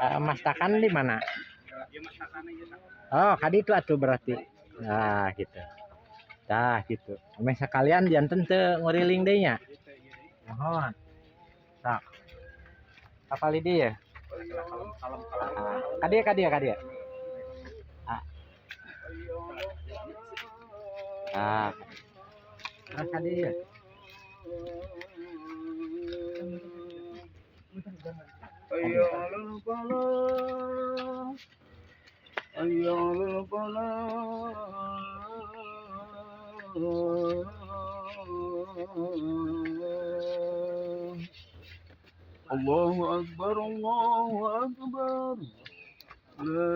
Mastakan di mana? Oh, kadi itu atuh berarti. Nah, gitu. Tah, gitu. Ameh sekalian janten teu nguriling deui nya. Mohon. Sok. Kapal di ya? Ah, kadieu kadieu kadieu. Ah. Ah. Terus kadieu. Hayya 'alal falah. Hayya 'alal falah. Allahu akbar, Allahu akbar. La